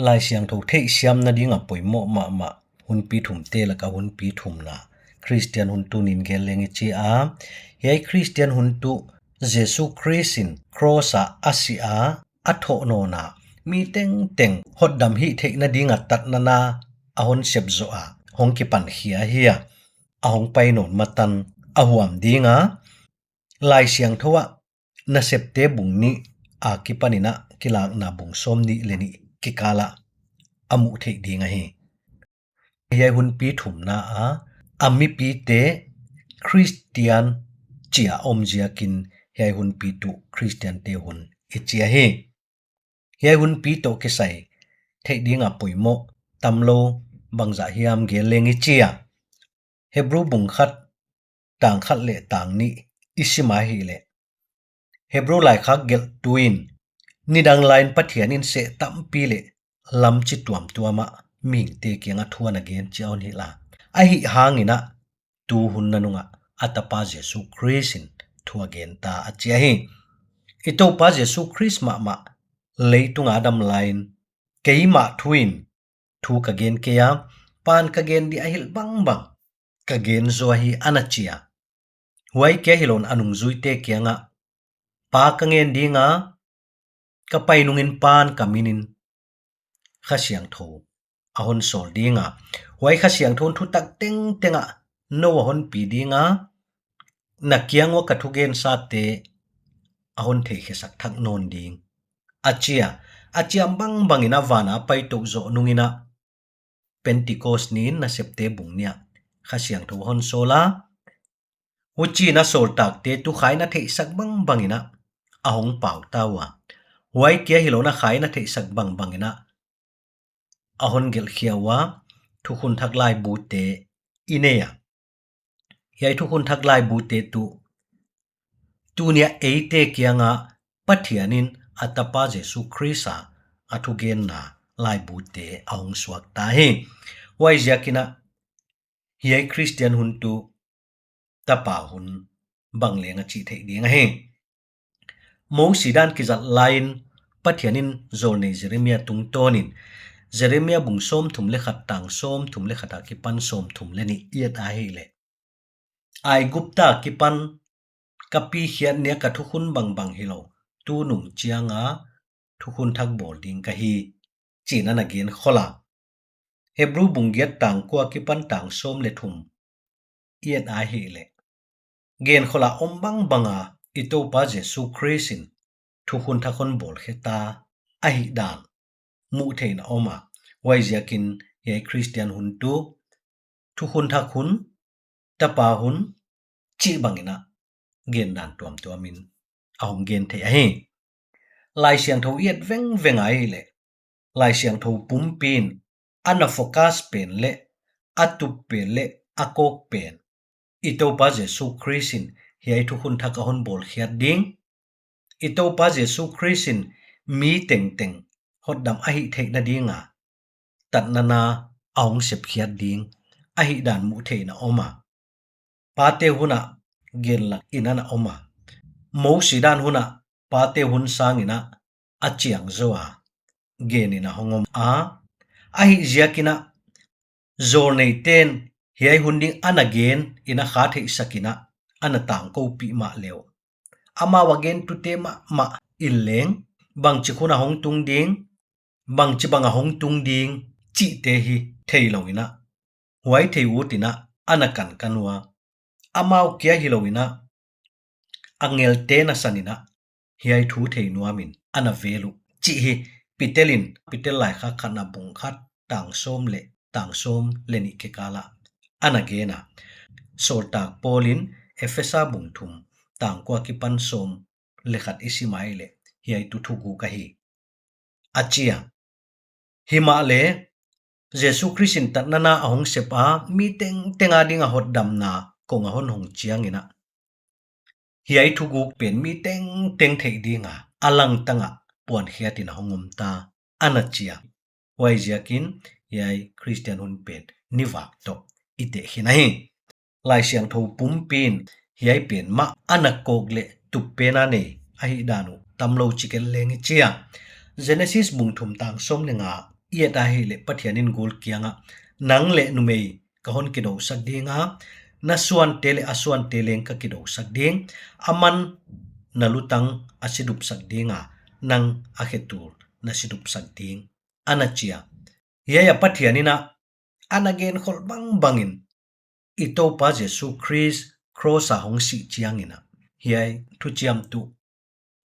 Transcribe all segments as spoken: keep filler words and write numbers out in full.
Laisiangthou theihsiamna ding a poimoh mahmah hunpi thumte laka hunpi thumna, Khristian hun tuni'n gen leng i chi a. Hiai Khristian hun tuh Jesu Khrist in cross a a si a, a thoh nawn a, mi tengteng hotdam hih theihna ding a tatna na a hon sep zoh a, hong kipan khia ahi a, a hong pai nawn ma tan a huam ding a, Laisiangthou ah Nasepte bung nih a kipan in a Kilakna bung sawmnih leh nih kikal ah a muh theih ding ahi. Hiai hunpi thumna a, a mipite Khristian chi a om ziakin hiai hunpi tuh Khristiante hun i chi ahi. Hiai hunpi toh kisai theih ding a poimoh tamlou bangzah hiam gen leng i chi a. Hebru bung khat, tang khat leh tang nih i sim a hih leh, Hebru laikhak gelhtu in, nidang lai in Pathian in seh tampi leh lam chi tuamtuam ah mihingte kiang a thu ana gen chi a hon hilh a. Ahihhang in a, tu hun nanung ah a tapa Jesu Khrist in thu a gen ta a chi ahi. I Toupa Jesu Khrist mahmah leitung a a dam lai in, keimah thu in thu ka gen kei a, Pa'n ka gen di a hilh bangbang ka gen zaw hi, ana chi a. Huai kia hilou in a nungzuite kiang ah, Pa ka ngen ding a, ka pai nung in Pa'n ka min in Khasiangthou a hon sawl ding a, huai Khasiangthou in thutak tengteng ah nou a hon pi ding a, na kiang ua ka thugensate a hon theikhesak thak nawn ding, a chi a. A chiam bangbang in a van a a pai tou zoh nung in a, Pentecost ni in Nasepte bung nih ah Khasiangthou a hon sawl a, huchiin a sawltakte tuh kha in a theihsak bangbang in a, a hong pau ta ua. Huai kia hilou in a kha in a theihsak bangbang in a, a hon gelhkhia ua, Thukhun Thak laibute i nei a. Hiai Thukhun Thak laibute tuh, tuni a eite kiang a Pathian in a tapa Jesu Khrist a a thugenna laibute a hong suak ta hi. Huaiziak in a, hiai Khristian hun tuh tapa hun bang leng a chih theih ding ahi. Mosi dan kizat lai in Pathian in zawlnei Jeremia tungtawn in, Jeremia bung sawmthum leh khat, tang sawmthum leh khat a kipan sawmthum leh nih i et a hih leh, Aigupta a kipan ka pi khiat ni a ka thukhun bangbang hilou, tunung chiang a Thukhun Thak bawl ding ka hi, chi'n ana gen khol a. Hebru bung giat, tang kua a kipan tang sawm leh thum i et a hih leh, gen khol a om bangbang a i Toupa Jesu Khrist in Thukhun Thak hon bawl khe ta ahihdan muh theih in a om a. Huaiziak in hiai Khristian hun tuh Thukhun Thak hun, tapa hun chih bang in a, gen dan tuamtuam in a hong gen theih ahi. Laisiangthou i et vengveng a hih leh, Laisiangthou pumpi in ana focus pen leh, a tup pen leh, a kawk pen, i Toupa Jesu Khrist in hiai Thukhun Thak a hon bawl khiat ding, i Toupa Jesu Khrist in mi tengteng hotdam a hih theihna ding a tatna na a hong sep khiat ding ahihdan muh theih in a om a. Pate hun a gen lak in ana om a. Mosi dan hun a pate hun sang in a, a chiang zaw a gen in a hong om a. Ahihziak in a, zawlneite'n hiai hun ding ana gen in a kha theihsak in a, ana tangkoupih mahle uh, amau a gentute mahmah in leng, bangchik hun a hong tung ding, bangchibang a hong tung ding chihte hi theilou in a, huai thei ut in a, ana kankan ua. Amau kia hilou in a, angelte nasan in a, hiai thu thei nuam in ana vel uh chih hi Peter in, Peter laikhak khatna bung khat, tang sawm leh, tang sawm leh nih kikal ah ana gen a. Sawltak Paul in Ephesa bung thum, tang kua a kipan sawm leh khat i sim a hih leh, hiai tuh thuguk ahi, a chi a. Himahleh, Jesu Khrist in tatna na a hong sep a, mi tengteng a ding a hotdamna kong a hon hong chiang in a, hiai thuguk pen mi tengteng theih ding a, a langtang a puan khiat in a hong om ta, ana chi a. Huaiziak in hiai Khristian hun pen ni vak toh i tehkhin ahi. Laisiangthou pumpi in hiai pen mah ana kawk leh tup pen a nei ahihdan uh tamlou chi ken leng i chi a. Genesis bung thum, tang sawm leh nga, i et a hih leh Pathian in gul kiangah, nang leh numei ka hon kidousak ding a, na suante leh a suante leng ka kidousak ding, aman na lutang a sidupsak ding a, nang a khetul na sidupsak ding, ana chi a. Hiai a Pathian in a ana genkhol bangbang in, i Toupa Jesu Khrist cross a hong sih chiang in a, hiai thuchiam tuh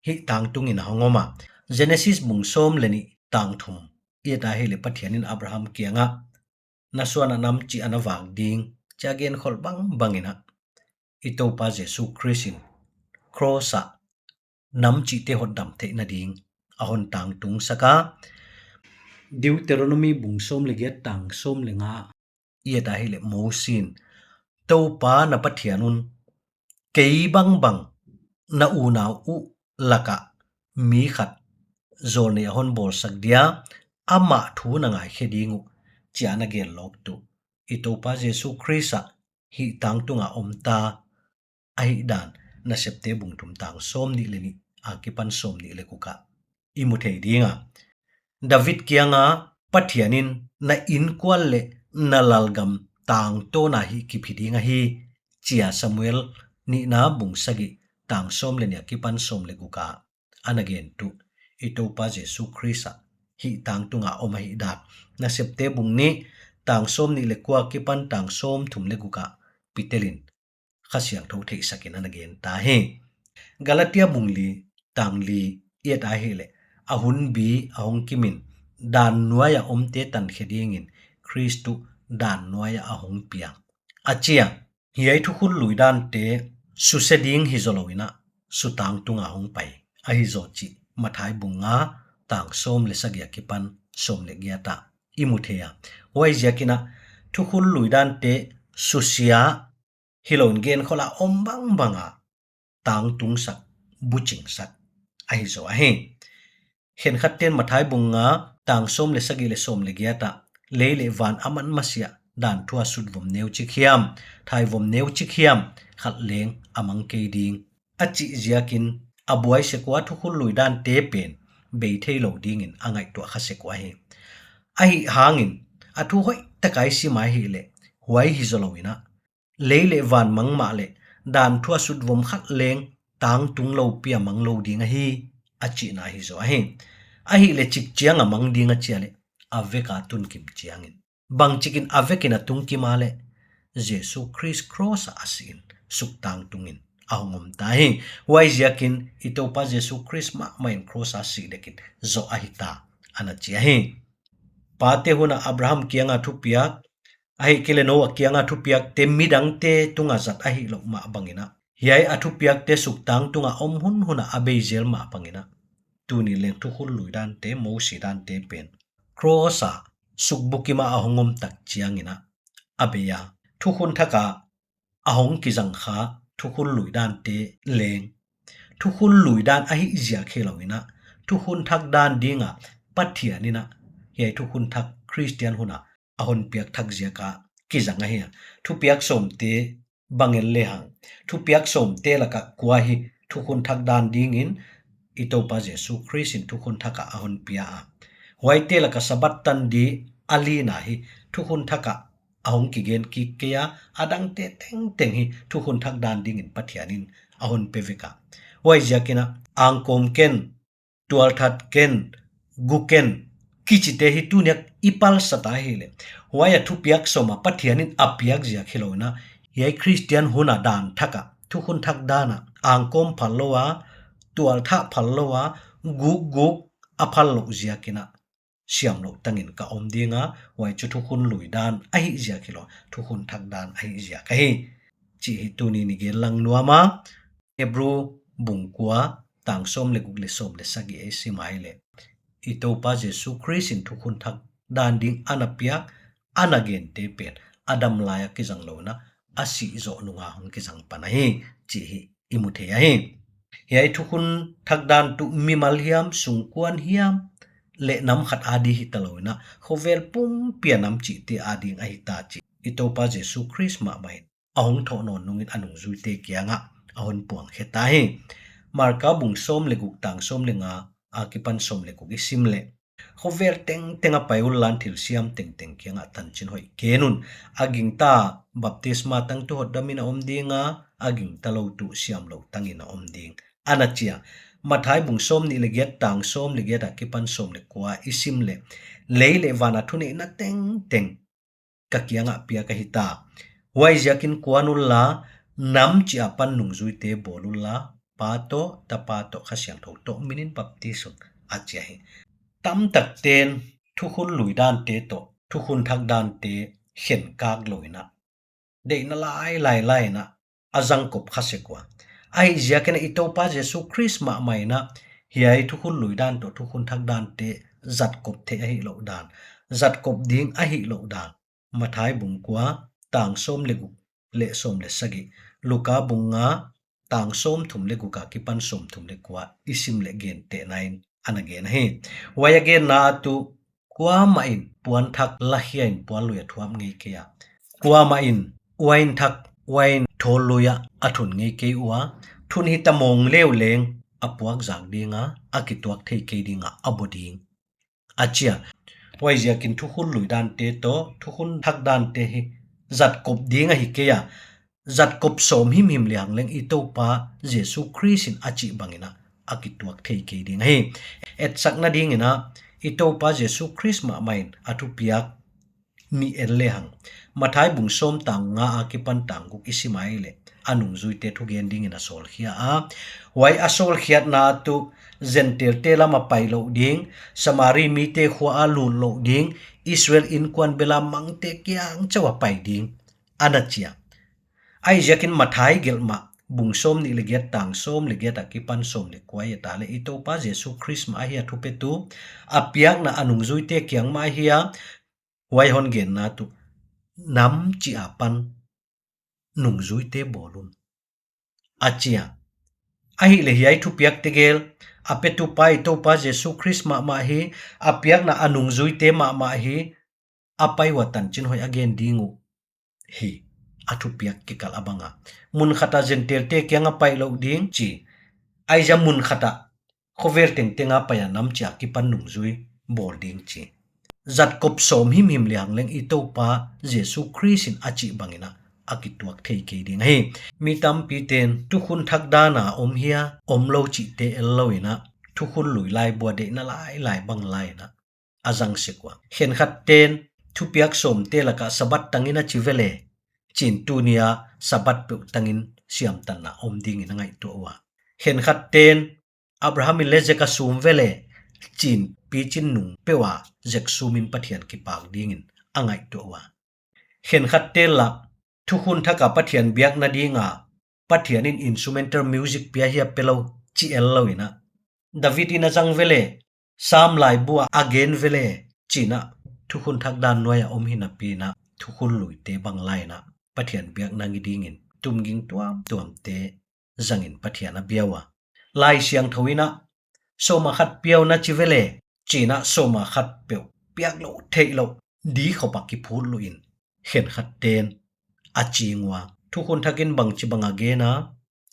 hih tangtung in a hong om a. Genesis bung sawm leh nih tang thum i et a hih leh Pathian in Abraham kiangah, na suan a nam chih ana vak ding, chia genkhol bangbang in a, i Toupa Jesu Khrist in cross a nam chihte hotdam theihna ding a hon tangtungsak a. Deuteronomy bung sawm leh giat tang sawm leh nga i et a hih leh Mosi in, Toupa na Pathian un kei bangbang na unau uh lakah mi khat zawlnei a hon bawlsak dia, amah thu na ngaikhe ding uh, chia ana gen lawk tuh, i Toupa Jesu Khrist a hih tangtung a om ta ahihdan Nasepte bung thum tang sawmnih leh nih akipan sawmnih leh guk ah i mu thei ding a. David kianga Pathian in na inkuan leh na lalgam tangtawn a hih kip hi ding ahi, chia Samuel nihna bung sagih tang sawm leh nih akipan sawm leh guk ah ana gen tuh, i Toupa Jesu Khrist a hih tangtung a om ahihdan Nasepte bung nih tang sawmnih leh kua akipan tang sawmthum leh guk ah Peter in Kha Siangthou theihsak in ana gen ta hi. Galatia bung li tang li i et a hih leh, a hunbi a hong kim in, dan nuai a omte tankhe dingin Khrist tuh dan nuai a a hong piang, a chi a. Hiai thukhun lui dante suse ding hi zolou in a, su tangtung a hong pai ahi zaw chih Matthai bung nga tang sawm leh sagih akipan sawm leh giat ah i mu thei a. Huaiziakin a, thukhun lui dante susia hilou in genkhol a om bangbang a tangtungsak, buchingsak ahi zaw ahi. Khenkhatte'n Matthai bung nga tang sawm leh sagih leh sawm leh giat ah, lei leh van a man masiah dan thu a sut vom neuchik hiam, thai vom neuchik hiam khat leng a mang kei ding, a chih ziakin, a buai sek ua thukhun lui dante pen bei theilou dingin a ngaihtuah kha sek uh ahi. Ahihhangin, a thu hoihtak a i sim a hih leh, huai hi zolou in a, lei leh van mang mahleh, dan thu a sut vom khat leng tangtung lou pi a mang lou ding ahi, a chihna hi zaw ahi. Ahihleh chik chiang a mang ding a chi a leh, a vek a tun kim chiangin. Bangchikin a vek in a tung kim a leh, Jesu Khrist cross a a sih in, suk tangtung in a hong om ta hi. Huaiziakin i Toupa Jesu Khrist mahmah in cross a sih dek in zoh ahi ta, ana chi ahi. Pate hun a Abraham kianga thupiak, ahihkeileh Noah kianga thupiakte midangte tunga zat ahihlouh mah bangin a, hiai a thupiakte suk tangtung a om hunhun a a bei zel mah bangin a, tuni'n leng thukhun lui dante, Mosi dante pen cross a suk bukim a a hong om tak chiangin a, a bei a. Thukhun thak a a hong kizang kha thukhun lui dante leng, thukhun lui dan ahih ziak hilou in a, thukhun thak dan ding a Pathian in a, hiai thukhun thak Khristian hun a a hon piak thak ziak a kizang ahi a. Thupiak sawmte bang en lehang, thupiak sawmte laka kua hi thukhun thak dan dingin i Toupa Jesu Khrist in thukhun thak a a hon pia a. Huaite laka Sabbath tan di a lina hi thukhun thak a a hong kigen kik kei a, a dangte tengteng hi thukhun thak dan dingin Pathian in a hon pe vek a. Huaiziakin a, angkawm ken, tualthat ken, gu ken, kichite hi tuni'n i palsat a hih leh, huai a thupiak sawm a Pathian in a piak ziak hilou in a, hiai Khristian hun a dan thak a, thukhun thak dan a, angkawm phal lou a, tualthah phal lou a, gukguk a phal louh ziakin a, siamlouh tangin ka om ding a, huai chu thukhun lui dan ahih ziak hilou, thukhun thak dan ahih ziak ahi, chih hi tuni'n i gen lang nuam a. Hebru bung kua, tang sawm leh guk leh sawm leh sagih i sim a leh, i Toupa Jesu Khrist in thukhun thak dan ding ana piak, ana gente pen, a dam lai a kizang lou in a, a sih zoh nung a hong kizang pan ahi, chih hi i mu thei ahi. Hiai thukhun thak dan tuh mimal hiam, sungkuan hiam, leh nam khat a di hita lou in a, khovel pumpi a nam chihte a ding ahi ta chih i Toupa Jesu Khrist mahmah in a hong thoh nawn nungin a nungzuite kiangah a hon puang khe ta hi. Marka bung sawm leh guk tang sawm leh nga akipan sawm leh guk i sim leh, Khovel tengteng a pai unla, thilsiam tengteng kiangah tanchinhoih gen un. A gingta baptisma tang tuh hotdamin a om ding a, a gingta lou tuh siamlou tangin a om ding, ana chi a. Mathai bung sawmnih leh giat, tang sawm leh giat akipan sawm leh kua i sim leh, lei leh van a thuneihna tengteng ka kiangah piak ahi ta. Huaiziakin kuan unla, nam chih apan nungzuite bawl unla, Pa toh, Tapa toh, Kha Siangthou toh minin baptis un, a chi ahi. Tamtakte'n thukhun lui dante toh thukhun thak dante khenkak louin a, deihna lailai lain a, a zangkop kha sek ua. Ahihziakin a, i Toupa Jesu Khrist mahmahin a, hiai thukhun lui dan toh thukhun thak dante zatkop theih ahihlouh dan, zatkop ding ahihlouh dan, Mathai bung kua, tang sawm leh guk leh sawm leh sagih, Luka bung nga, tang sawmthum leh guk akipan sawmthum leh kua i sim leh gentehna in ana gen ahi. Huai a genna ah tuh, kuamahin puan thak la hiain puan lui a thuap ngei kei a, kuamahin uain thak uain thawl lui ah a thun ngei kei ua, thun hita mawng leu leng a puak zak ding a, a kituak thei kei ding a, a baw ding, a chi a. Huaiziakin thukhun lui dante toh thukhun thak dante hi zatkop ding ahi kei a, zatkop sawm himhim lehang leng i Toupa Jesu Khrist in a chih bangin a, a kituak thei kei ding ahi. Etsakna dingin a, i Toupa Jesu Khrist mahmahin a thupiak nih en lehang, Mathai bung sawm, tang nga akipan tang guk i sim a leh, a nungzuite thugen dingin a sawlkhia a. Huai a sawlkhiatna ah tuh, Gentailte lam a pai louh ding, Samari mite khua a lut louh ding, Israel inkuan bel a mangte kiang chauh a pai ding, ana chi a. Ahihziakin Mathai gelhmah, bung sawmnih leh giat, tang sawm leh giat akipan sawm leh kua i et a leh, i Toupa Jesu Khrist mah ahi a thupetu, a piakna a nungzuite kiang mah ahi a, huai hon genna tuh, nam chih apan nungzuite bawl un, a chi a. Ahihleh hiai thupiakte gel, a petu pa i Toupa Jesu Khrist mahmah hi, a piakna a nungzuite mahmah hi, a pai ua tanchinhoih a gen ding uh hi, a thupiak kikal a bang a. Mun khat a Gentailte kiang a pai louh ding chi, ahihziak mun khat a khovel tengteng a pai a nam chih akipan nungzui bawl ding chi. Zatkop sawm himhim lehang leng i Toupa Jesu Khrist in a chih bangin a, a kituak thei kei ding ahi. Mi tampite'n thukhun thak dan a om hia, omlou chihte el louin a, thukhun lui laibu a deihna lailai bang lain a, a zang sek ua. Khenkhatte'n thupiak sawmte laka Sabbath tangin a chi vele, chi'n tuni a Sabbath peuh tangin siamtanna om dingin a ngaihtuah ua. Khenkhatte'n Abraham in leh Isaac a sum vele, chi'n pichin nung peuh a Isaac sumin Pathian kipak dingin a ngaihtuah ua. Khenkhatte'n lah, thukhun thak a Pathian biakna ding a, Pathian in instrumental music pia hia pelou chi el louin a, David in a zang vele, Sam laibu a a gen vele, chi'n a, thukhun thak dan nuai a om hinapi'n a, thukhun luite bang lain a, Pathian biakna ngi dingin tumging tuamtuamte zangin Pathian a bia ua. Laisiangthou in a, sawma khat pia un a chi vele, chi'n a, sawma khat peuh piak lou theih lou, di khop a kiphut luh in, khenkhatte'n a ching ua. Thukhun thakin bangchibang a gen a,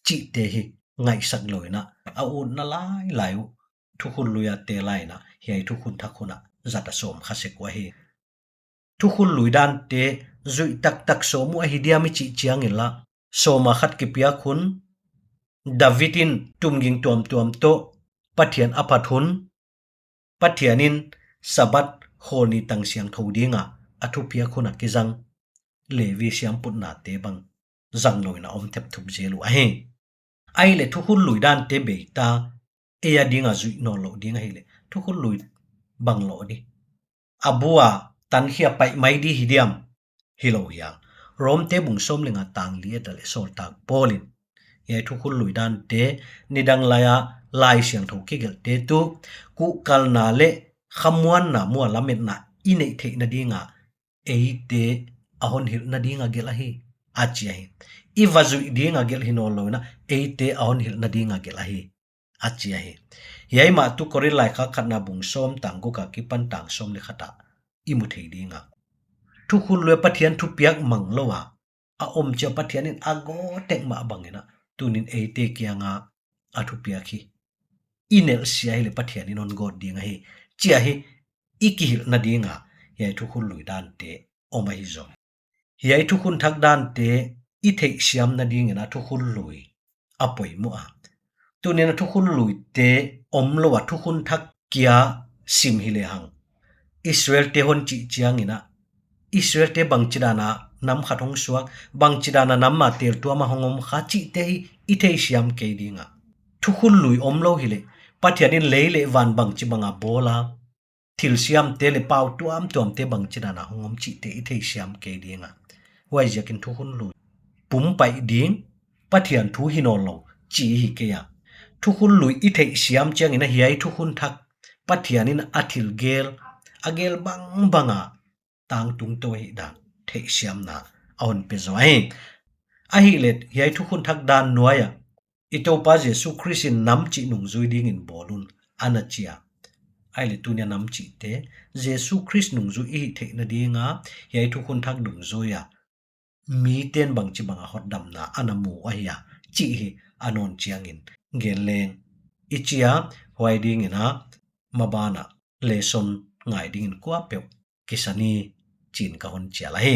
chihte hi ngaihsak louin a, a utna lailai uh, thukhun lui a te lain a, hiai thukhun thak hun a zat a sawm kha sek ua hi. Thukhun lui dante zuih taktak sawm uh ahi diam i chih chiangin lah, sawma khat kipiak hun, David in tumging tuamtuam toh Pathian a phat hun, Pathian in Sabbath khawlni tang siangthou ding a, a thupiak hun a kizang Levi siamputnate bang zang louin a om thepthup zel uh ahi. Ahihleh thukhun lui dante bei ta, ei a ding a zuih nawnlouh ding ahihleh, thukhun lui bang lou di? A bu a tankhia paih mai di hi diam? Hilou hial. Romte bung sawm leh nga tang li et a leh, sawltak Paul in, hiai thukhun lui dante, nidang lai a Laisiangthou kigelhte tuh, kuhkalna leh khamuanna, mual lametna i neih theihna ding a, eite a hon hilhna ding a gelh ahi, a chi ahi. I va zuih ding a gelh hi nawnlouin a, eite a hon hilhna ding a gelh ahi, a chi ahi. Hiai mah tuh Korin laikhak khatna bung sawm tang guk akipan tang sawm leh khat a i mu thei ding a. Thukhun lui a Pathian thupiak manglou a, a om chiang Pathian in a gawt tek mah bangin a, tuni'n eite kiang a a thupiak hi i nelhsiah hileh Pathian in hon gawt ding ahi, chi ahi. i kihilhna ding a hiai thukhun lui dante om ahi zaw. Hiai thukhun thak dante i theihsiamna dingin a thukhun lui a poimoh a. Tuni'n a thukhun luite omlou a thukhun thak kia sim hi lehang, Israelte hon chih chiangin a, Israelte bangchidan a nam khat hong suak, bangchidan a nam a teltuam a hong om kha chihte hi i theisiam kei ding a. Thukhun lui omlou hileh, Pathian in lei leh van bangchibang a bawl a, thilsiamte leh pau tuamtuamte bangchidan a hong om chihte i theisiam kei ding a. Huaiziakin thukhun lui pumpai ding, Pathian thu hi nawnlou chih hi kei a. Thukhun lui i theihsiam chiangin a hiai thukhun thak Pathian in a thil gel, a gel bangbang a tangtung tou ahihdan theihsiamna a hon pe zaw ahi. Ahihleh hiai thukhun thak dan nuai ah i Toupa Jesu Khrist in nam chih nungzui dingin bawl un, ana chi a. Ahihleh tuni a nam chihte Jesu Khrist nungzui i hih theihna ding a hiai thukhun thak dungzui a miten bangchibang a hotdamna ana mu uh ahia chih hi a nawn chiangin gen leng i chi a. Huai dingin a maban ah lesson ngai dingin kuapeuh kisa ni chi'n ka hon chial ahi.